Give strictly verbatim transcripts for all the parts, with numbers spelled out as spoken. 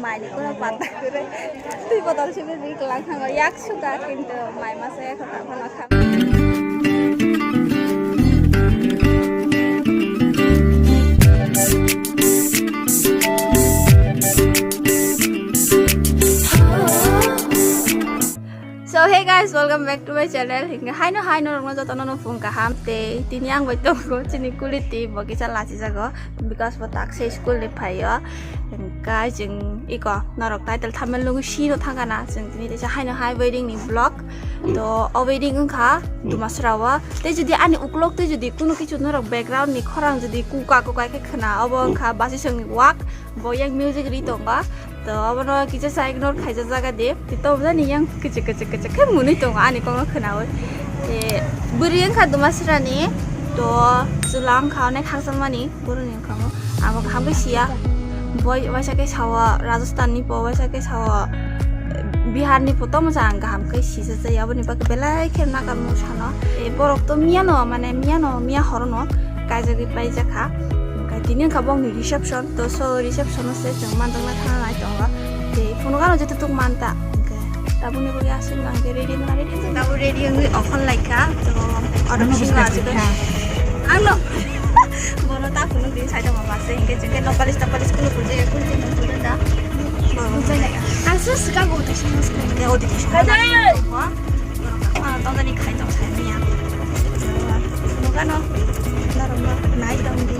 Mai ni kono pata kwrwi. Twi bodol simi ri kwlang thango. Yak suka kintu mai masa yak kha phano kha. So hey guys, welcome back to my channel. Hingke haino haino rokno jotono no phung kaham tei tini ang bai tongo chini kuliti bo kisa lachi jago because bo tak se school ni phaio. Hingke chwng iko norok title thumbnail nugwi sino thangkana chwng tini teisa haino hai wedding ni vlog. To o wedding wngkha Dumasra o. Tei jodi ani ukulok tei jodi kuno kichu norok background ni khorang jodi kuka kuka khe khna obo wngkha basi songni wak. Bo yang music ri tongo. To abono kisa sa ignore khaijak jaga de. Tito jani yang kichik kichik kichik khe mwnwi tongo ani kokno khwnaui. Te bwrwi wngkha Dumasrani. To chwla wngkha onek hakjakmani boroni wngkha mo. Amo khambai siya. Boi waisa khe sawa Rajasthan ni po, waisa khe sawa Bihar ni po, tomo sa ang kaham khe sijak jai. Aboni bagwi belai khe nakarmung sano. E borok to miyano, mane miyano, miya horono kaijagwi paijak kha. Hingke tini wngkha bongni reception. To so reception o se chwng manjakna thana nai tongo. Tei phunukano joto tuk manta. Hingke tabukni bagwi aswk nang khe ready wngna ready wngkha. Tabuk ready wngwi okhor laikha. To oro bisingo aswk ang no. Bono ta phunuk di side o mama se hingke chwngke no polish ta polish kunu pujaya kunu pujaya da. Aswk swkang audition. Hingke audition. Kadai. Ah, tongani khai tong sai mia. Phunukano norokno nai tong di.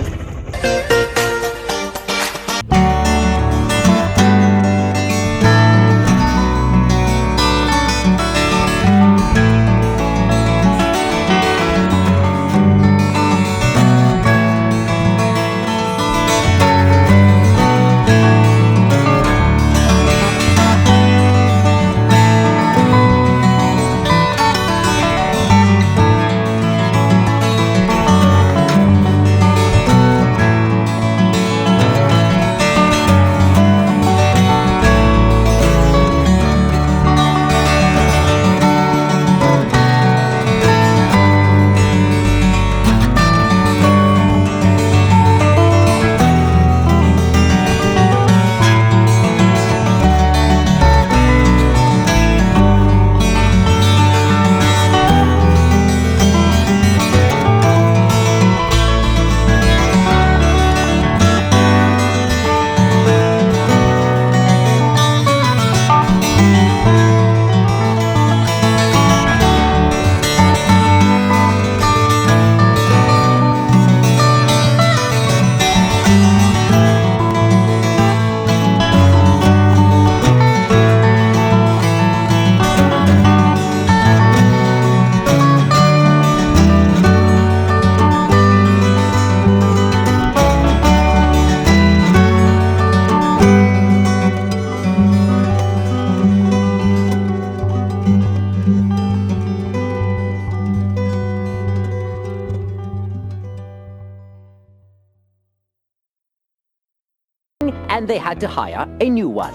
And they had to hire a new one.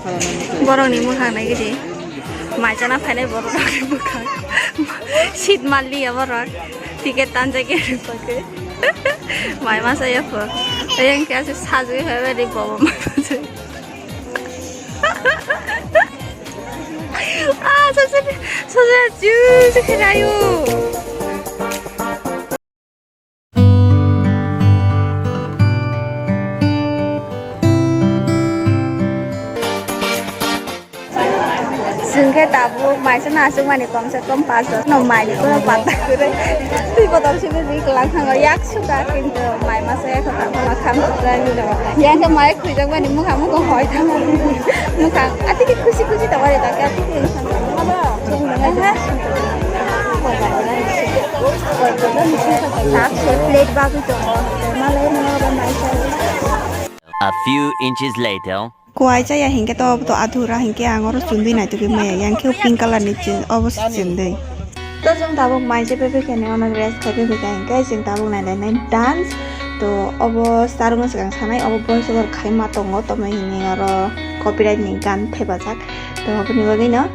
Borokni mwkhang naigidi. Mai chana phainai borok rokni mwkhang. Seat malliya borok. Ticket tanjak ya rwpagwi. Mai masa ya pho. Ayang khe aswk sajagwi phaibai de bobo mai masa. Ah, sajak, sajak, juice khe rayo. Chwng khe tabuk maisa no achukmani komse kom paanch jon no mai ni kono pata kwrwi twi bodol simi ri kwlang thango yak suka kintu mai masa ekho tamo kham suka ni do yang khe mai khwijak mani mukha mukha hoi thango mukha atiki khushi khushi tongmani dakhe atiki wng thango. Plate bagwi tongo. A few inches later. Kuai chaya hinkhe to obo to adhura hinkhe ang oro chumui naitugwi maya yang khe pink color ni chwng obo se chwngwi. To chwng tabuk mai je pepe khe ne ono rest khai pepe kha hinkhe chwng tabuk nai nai nai dance. To obo starungo swkang sanai obo voice over khai ma tongo tamo hini oro copyright ni gan thepajak. To oboni bagwi no.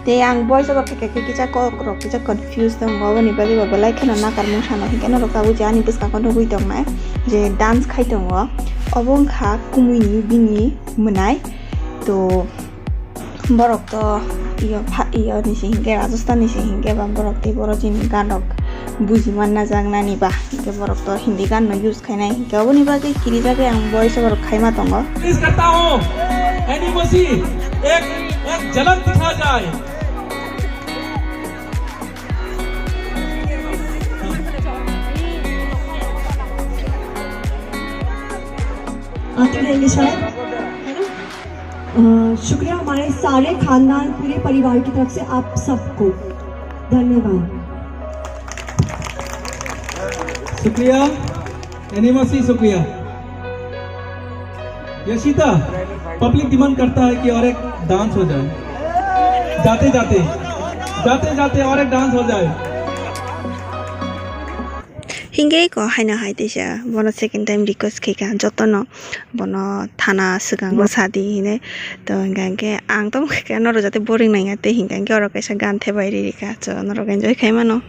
Tei ang voice over khe khe kisa kok rok kisa confuse tongo, aboni bagwi bo belai kheno nakarmung sano hinkhe norok tabuk je ani bwskango nugwi tongnai je dance khai tongo, obo wngkha kumui ni bini mwnai. To borok to iyo pha-, iyo ni se hinkhe, Rajasthan ni se hinkhe ba borok tei boro chini gan rok buji man na jak nani ba hinkhe borok to Hindi gan no use khainai hinkhe oboni bagwi kirijagwi ang voice over khaima tongo. Please karta hu, Annie Masi, ek, ek jhalak dikha jaye. आते रहेंगे शायद, है ना? अ, शुक्रिया हमारे सारे खानदान, पूरे परिवार की तरफ से आप सबको। धन्यवाद। शुक्रिया, एनिमसी शुक्रिया। यशिता, पब्लिक डिमांड करता है कि और एक डांस हो जाए। जाते जाते, जाते जाते और एक डांस हो जाए। Hingke eko haino hai teisa bono second time request khaikha jotono bono thana swkango sadi hinwi. To hingka hingke ang tamo khaikha norok jate boring nangya tei hingka hingke oro kaisa gan thebai ririkha, so norok enjoy khaimano.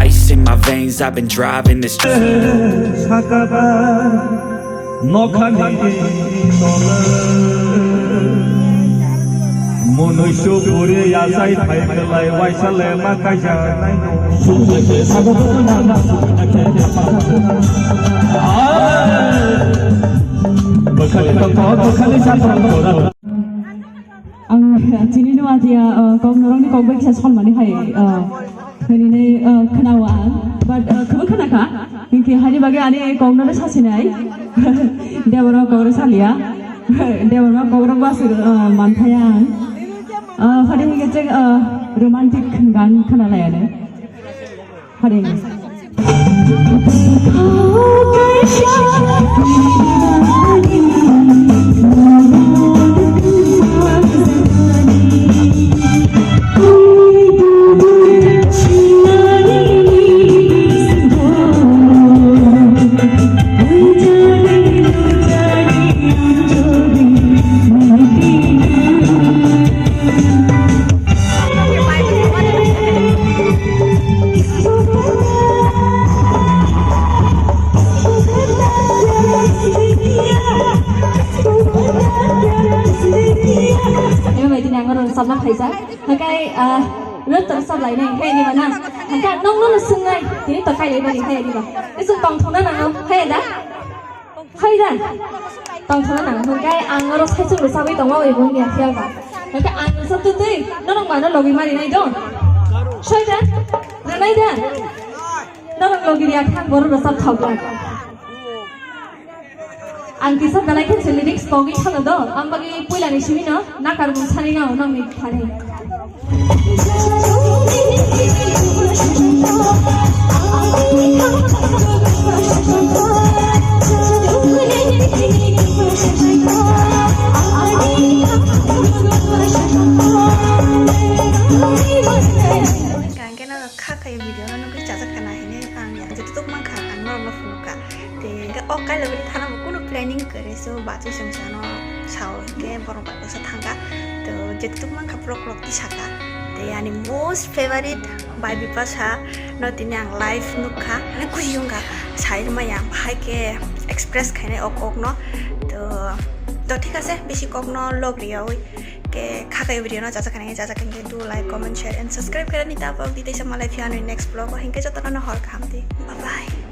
Ice in my veins, I've been driving this. Sakaba nokhani tole. Monusu puri yasai phai khlai waisa le ma kaisa nai no. Bukhali tongkho, bukhali satong tora. Ang chini no atia, uh, kok norokni kok bai kisa sonmani hai, uh, hwnwi, uh, khwnao ang, but, uh, khwbo khwnakha, hinkhe haini bagwi ani kok no sasinai, Deborma kok rok salia, Deborma kok rok basu, uh, manthaya ang, uh, phadi hinkhe chwng, uh, romantic gan khwnalaianw. Haring. Ema bai tini ang oro sabna khaijak. Hakai, ah, rwtwk sablai nai, hai ni mana. Hakai nong nono swngnai, tini to kailai bani, hai ni ba. Isuk tongthokna nango, hai da? Hai da? Tongthokna nango, hakai ang oro saichung rwsabwi tongma bai bung ya phiya ba. Hakai ang rwsab tu twi, norok mano logi mari nai do. Soi da? Rwnai da? Norok logi ya thang boro rwsab thok da. Ang kisa belai khe se lyrics kogwi sano do, ang bagwi puila ni simi no nakar mung sani no nang ni thani. Hingke no kha khe video no nugwi chajak kana hini ang ya jetutuk mankha ang norok no phunukha. Te hingke o kailabari thana bo kunu planning kwrwi, so bachwi chwng sano sao hingke borok bai baksa thangkha. To jetutuk mankha borok rok tisaka. Te ani most favorite bai bipasa no tini ang live nukha. Ani kusi wngkha sai rwmai ang bahai khe express khainai o kok no. To, to thik ase bisi kok no log riyawi. Ke khakai video no chajak khainai chajak khainai do like, comment, share and subscribe khainai ta vlog di teisa malai phiya next vlog o hingke jotono hor kaham di. Bye bye.